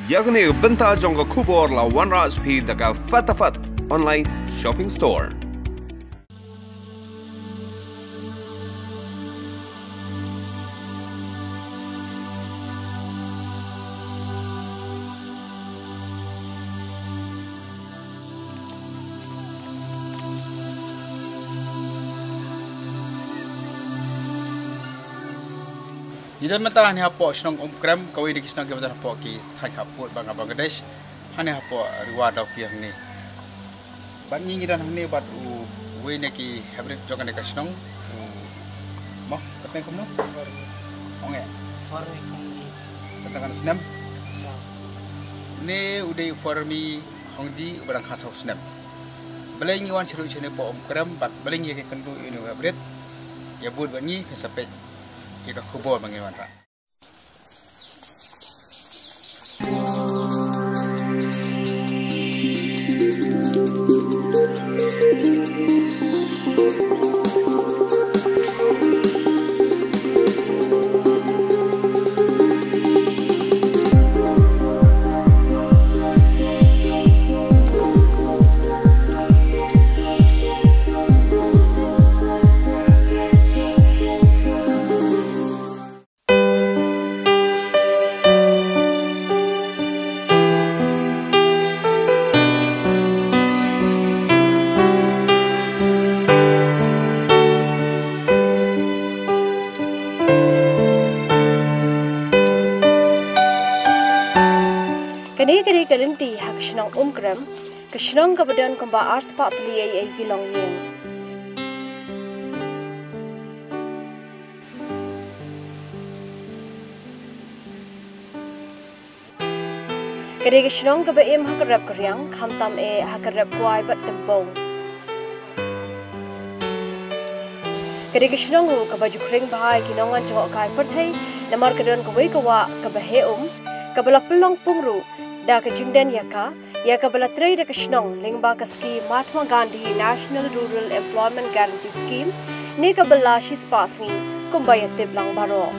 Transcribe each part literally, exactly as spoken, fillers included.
Ïa kane ka bynta jong ka khubor la wanrah sha phi da ka Fatafat Online Shopping Store. Ngi don mynta hangne hapoh shnong Umkrem, kawei na ki shnong kiba don hapoh ki thaiñ khappud ba Bangladesh, hangne hapoh Riwa Dawki hangne. Bad ngi ngi don hangne bad u, uwei na ki heprit jong kane ka shnong, u, mo, kyrteng kumno? Ong ïa. Farmi Khongji. Kata kan snem? Saw. Une u dei u Farmi Khongji uba dang khatsaw snem. Balei ngi wan sha ruh shane hapoh Umkrem bad balei ngi ïa kynduh ïa une u heprit? Ïa bud bad ngi phin sa peit ïa ka khubor ba ngi wanrah. Kane ka dei ka lynti ha ka shnong Umkrem, ka shnong kaba don kumba ar spah tylli eiei ki longïing. Ka dei ka shnong kaba im ha ka rep ka riang, khamtam eh ha ka rep kwai bad tympong. Ka dei ka shnong ruh kaba ju khring bha ïa ki nongwan jngohkai pyrthei, namar ka don kawei ka wah kaba heh um, kaba la pynlong pung ruh da ka jingden ïa ka, ïa kaba la trei da ka shnong lyngba ka skhim Mahatma Gandhi National Rural Employment Guarantee Scheme, ne kaba la shispah sngi kumba ïatip lang baroh.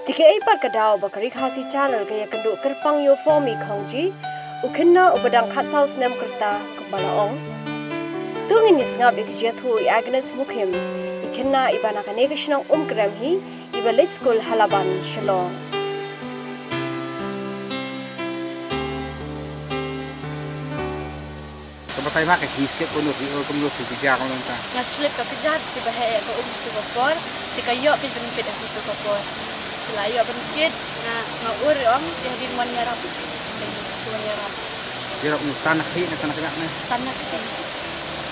Te kaei pat ka daw ba ka Ri Khasi Channel ka ïakynduh kyrpang ïa u Farmi Khongji, u khynnah uba dang khatsaw snem ka rta, kumba la ong. To ngin ïa sngap ïa ka jingïathuh ïa u Agnes Mukhim, i khynnah iba na kane ka shnong Umkrem hi, iba leit skul ha Laban, Shillong. Ka batai ma ka hi slip ko no ri o kum no ri bija ko no ta. Nga slip ka kjat, te ba heh ka um tu ka por, te ka ïoh phi ban pit ha tu ka por. Te la ïoh ban pit, nga, nga ur ong, te hadien wan ïarap. Te wan ïarap. Ïarap no tan na khi na tan na kjat ne. Tan na khi.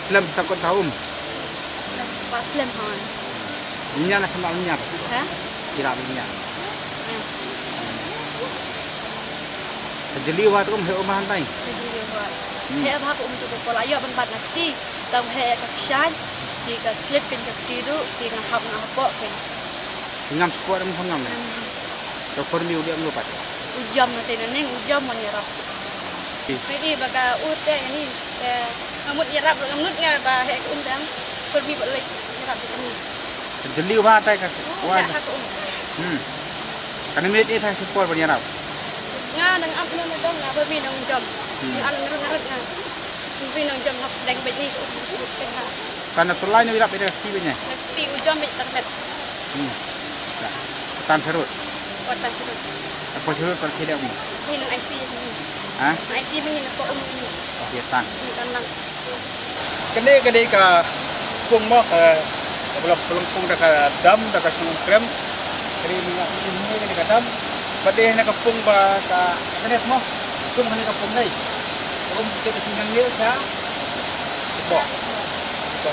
Slem sa ko ta um. Ba slem hon. Nya na kena nya. Ha? Kira nya. Hmm. Ka jylliew ha tu um heh um ha tai. Ka jylliew ha. Hmm. Heh bha ka um tu ka por la ïoh ban bat na kti. Tang heh ka kshaid. Ki ka slip pyn ka kti ruh, ki nga hap nga hapoh pyn. Ngam sport em ngam ne. Hmm. Ka por mi u diam lu pat. U jam na te na neng, u jam man ïarap. Phi i ba ka ut te ni, eh, ngamut ïarap, ngamut nga ba heh ka um dang. Por mi ba leh ïarap ka um. Jylliew ba tai ka. Oh, wa ya, da. Ka um. Hmm. Kan mi te thai support ban ïarap. Nga nang ap na na dong, nga ba mi nang jam. Hmm. Nga nang rut rut nga. Mi nang jam hap dang ba ni ka um. Kan na tulai ni ïarap ida kti ba ni. Kti u jam ba tak tak. Hmm. Tan serut. Wa tan serut. Apa serut kan kida mi. Ni nang I C ni. Ha? Nang I C ni nang ko um ni. Okey, tan. Ni tan lang. Kane ka dei ka pung mo ka, ka pung da ka dam da ka shnong Umkrem. Ka dei ni ka dam. Ba dei na ka pung ba ka, kane mo. Sum kane ka pung dei. Ka um kita ka shnong ni sa. Bo. Bo.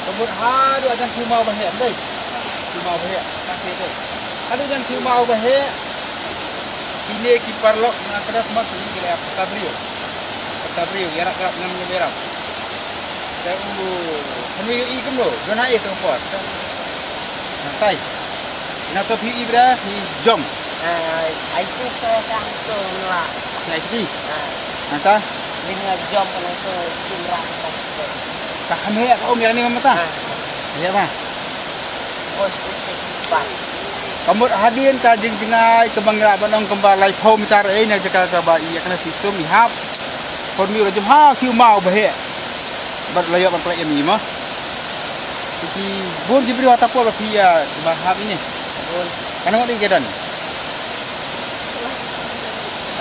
Ka mut ha du ajan tuma ba he dei. Tuma ba he. Ka se dei. Ka du ajan tuma ba he. Kine ki paralok na ka das mat ni ki la pata briew. Pata briew, ïarap ïarap ngam ïarap. Te u hani i kumno, don ha i tu por. Na tai. Na to phi i bra, phi jom. Ai, ai tu sa sang tu nua. Lai kiti. Nata. Ni nga jom ka nang tu, jom rang ka. Ka kham heh ka um ïa ni mama ta. Heh ba. Bos tu si pan. Ka mut hadien ka jingjngai kaba ngi lah ban ong kumba laiphew mitar ei na jaka kaba ïa kane shisum i hap. Por mi u la jom ha siew maw ba heh. Bad la ïoh ban pynlait ïa mi ma. Ki bun ki briew ha ta por ba phi ïa ba hap ine. Bun. Ka nang ngi ka don.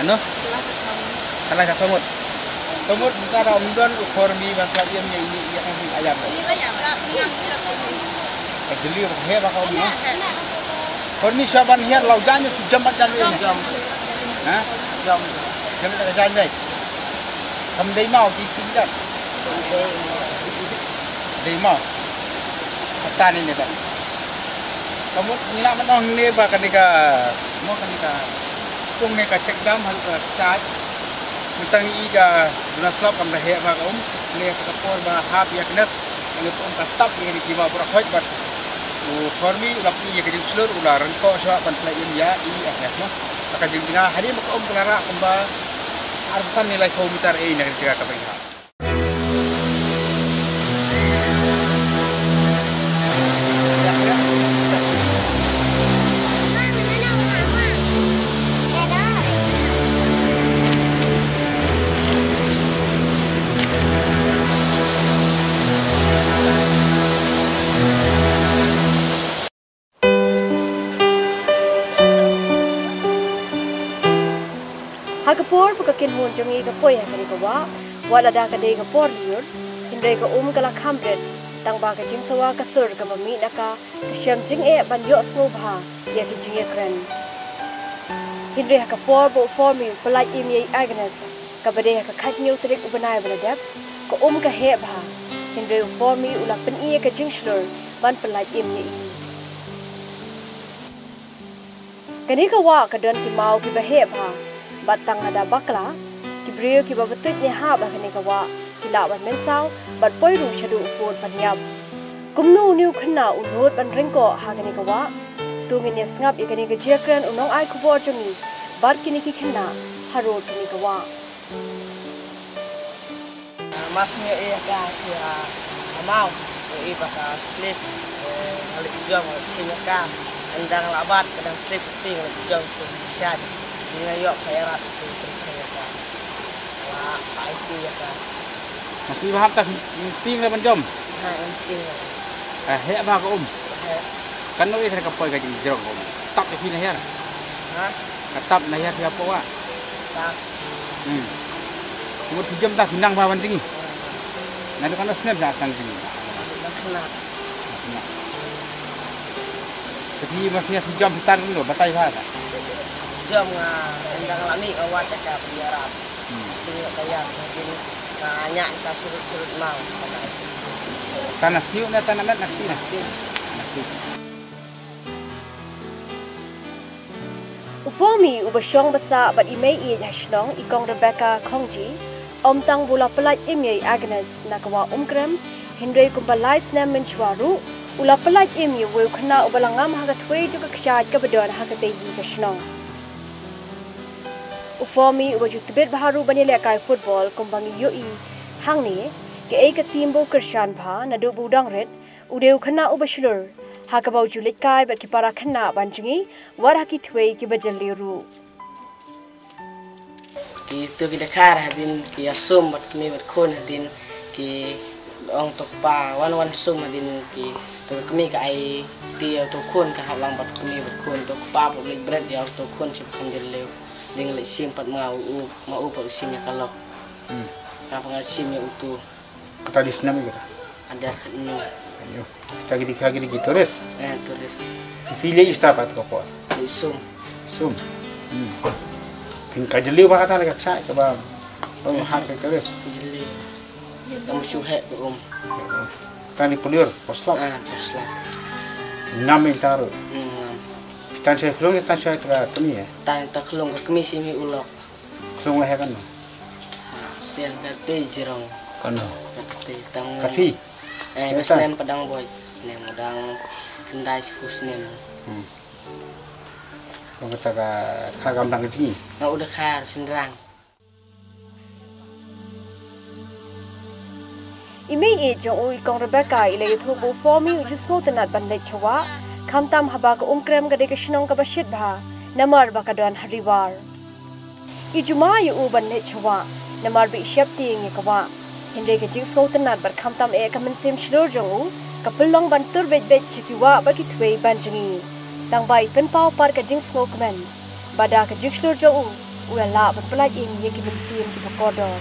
Ano? Ka la ka sangut. Sangut mynta da ym don u por mi ban pynlait ïa mi ïa ïa ka hi ayam. Ka jylliew ba heh ba ka um. Por mi shuwa ban hiar la u jan shu jam ban jan. Jam. Ha? Jam. Jam da ka jan dai. Kam dei maw ki ki jan. Dei maw. Satan ine ba. Ka mut ngi lah ban ong ne ba kane ka, mo kane ka, kung ne ka check dam haduh ka kshaid. Mynta ngi i ka duna slap kam da heh ba ka um. Ne ka por ba hap ïa knes. Ngi um ka tap ïa kine ki ba bra hoit bad u por mi u la pynïaid ïa ka jingshlur u la ryngkoh shuwa ban pynlait ïa i ïa knes mo. Ka jingjngai hadien ba ka um ka la rah kumba arphew san ne laiphew mitar ei na ka jaka kaba i hap. Ha ka por ba ka kynhun jong ngi ka poi ha kane ka wah, wat lada ka dei ka por lyiur, hynrei ka um ka la kham rit, tang ba ka jingsawa ka sur kaba mih na ka, ka shem jingeh ban ïohsngew bha ïa ki jingïakren. Hynrei ha ka por ba u Formi u pynlait im ïa i Agnes, kaba dei ha ka khathynñiew tarik u bnai ba la dep, ka um ka heh bha. Hynrei u Formi u la pyni ïa ka jingshlur ban pynlait im ïa i. Kane ka wah ka don ki maw kiba heh bha. Bad tang lada bakla, ki briew kiba btuid ne hap ha kane ka wah ki lah ban mynsaw bad poi ruh shaduh u pud ban ïap. Kumno une u khynnah u nud ban ryngkoh ha kane ka wah? To ngin ïa sngap ïa kane ka jingïakren u nongai khubor jong ngi bad kine ki khynnah harud kane ka wah. Mas ngi ïa ka ïa ka maw ïa i ba ka slip, eh, nga leit jong nga leit sing ïa ka. Ynda nga la bat ka dang slip ti nga leit jong ka shan. Nga ïoh ka ïarap tu tu ïa ka. Nga la ai tu ïa ka. Mas ngi ba hap ta ting la ban jom. Ha, ting la. Eh, heh ba ka um. Heh. Kan no ïa ka poi ka jingjrong ka um. Tap ïa ki na hiar. Ha? Ka tap na hiar ïa po wa. Tap. Hmm. Mut ki jam ta ki nang ba ban jngi. Na du kan snem sa sang jngi. Dak na. Tapi mas nia ki jam tan lo batai ba ta. Jam nga endang la mi ka wat ka pynjarap. Hmm. Ti ka ya ti ka nya ta surut surut mau. Tana siu na tana met nak ti na. Nak ti. U Formi uba shong basa bad i mei ïeit ha shnong i Kong Rebecca Khongji, ym tang ba u la pyllait im ïa i Agnes na ka wah Umkrem, hynrei kumba lai snem mynshuwa ruh u la pyllait im ïa uwei u khynnah uba la ngam ha ka thwei jong ka kshaid kaba don ha katei hi ka shnong. U Formi uba ju tbit bha ruh ban ïalehkai football kumba ngi ïohi hangne, kaei ka team ba u kyrshan bha naduh ba u dang rit, u dei u khynnah uba shlur, ha kaba u ju leit kai bad ki para khynnah ban jngi, wat ha ki thwei kiba jylliew ruh. Ki to ki dkhar hadien ki ïasum bad kmie bad khun hadien ki ong to kpa wan wan sum hadien ki to kmie ka ai ti to khun ka hap lang bad kmie bad khun to kpa bad leit bret ïa to khun sha kham jylliew. Ding leit sim pat ma u ma u pat u sim ïa ka lok. Hmm. Ka pa nga sim ïa u tu. Kata dei snem ïa kata. Ada kat nu. Ayo. Kita gidi kita gidi gitu res. Eh, tulis. Phi leh ista pat ko por. Isum. Sum. Hmm. Phin ka jylliew ba kata la ka ksa ka ba. Oh, ha ka res. Jylliew. Tam shu he tu um. Tani pulir, poslap. Ah, poslap. Nam in taru. Hmm, nam. Tan shu klung tan shu ta kami ya. Tan ta klung ka kami simi ulok. Klung la he kan. Sian ka te jirong. Kan. Ka te tang. Ka phi. Eh, ka snem padang boy. Snem dang kendai siku snem. Hmm. Kong kata ka ka gam dang jngi. Nga udah kar sindrang. I mei ïeit jong u i Kong Rebecca i la ïathuh ba u Formi u ju sngewtynnat ban leit sha wah, khamtam haba ka Umkrem ka dei ka shnong kaba shit bha, namar ba ka don ha Ri War. I jumai ïa u ban leit sha wah, namar ba i sheptieng ïa ka wah. Hynrei ka jingsngewtynnat bad khamtam eh ka mynsiem shlur jong u, ka pynlong ban tur beit beit sha ki wah bad ki khwei ban jngi. Tang ba i pynpaw pat ka jingsngewkmen. Bad da ka jingshlur jong u, u la lah ban pyllait im ïa ki mynsiem kiba kordor.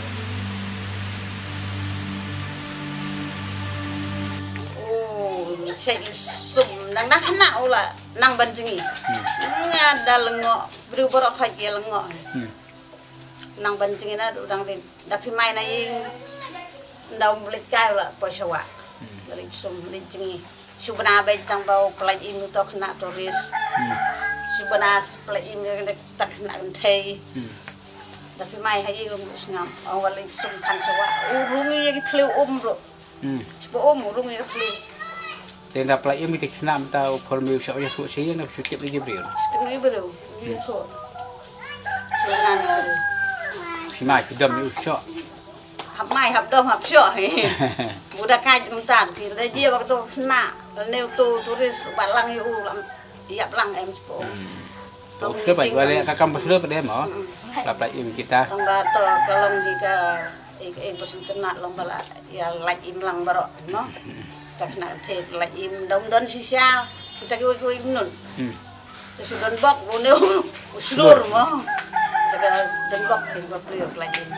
Oh, sek sum nang na khana u la nang ban jngi. Nga da lyngngoh, briew baroh khait ïa lyngngoh. Hmm. Nang ban jngi na du dang rit. Da phi mai na ïing. Nda um leit kai u la poi sha wah. Hmm. Leit sum leit jngi. Shu bna beit tang ba u pyllait im u to khynnah tourist. Hmm. Shu bna pyllait im u to khynnah kynthei. Hmm. Da phi mai ha ïing um sngap. Ong u la leit sum than sha wah. U rung ïa ki thliew um ruh. Hmm. Shu ba um u rung ïa ki thliew. Te nda pyllait im ïa ki khynnah mynta u Formi u shoh ïa shu shi ïa na shu tip ïa ki briew. Shu tip ïa ki briew. Ïa shu. Shu nan ïa ki briew. Shi mai shu dom ïa u shoh. Hap mai hap dom hap shoh. Buda kaj mynta ki da jia bak tu khynnah. Lane u tu tourist ba lang ïa u lam. Ïap lang em shu. Hmm. To shu ba ïa le ka kam ba shu ba de mo. Hmm. La pyllait im kita. Tang ba to ka long hi ka i i ba sngewtynnat long ba la ïa lait im lang baroh mo. Ta khynnah te lait im dom don shisha. Kita ki wei ki wei mynun. Hmm. Te shu don bok u ne u shlur mo. Te ka don bok ki ba plir lait im.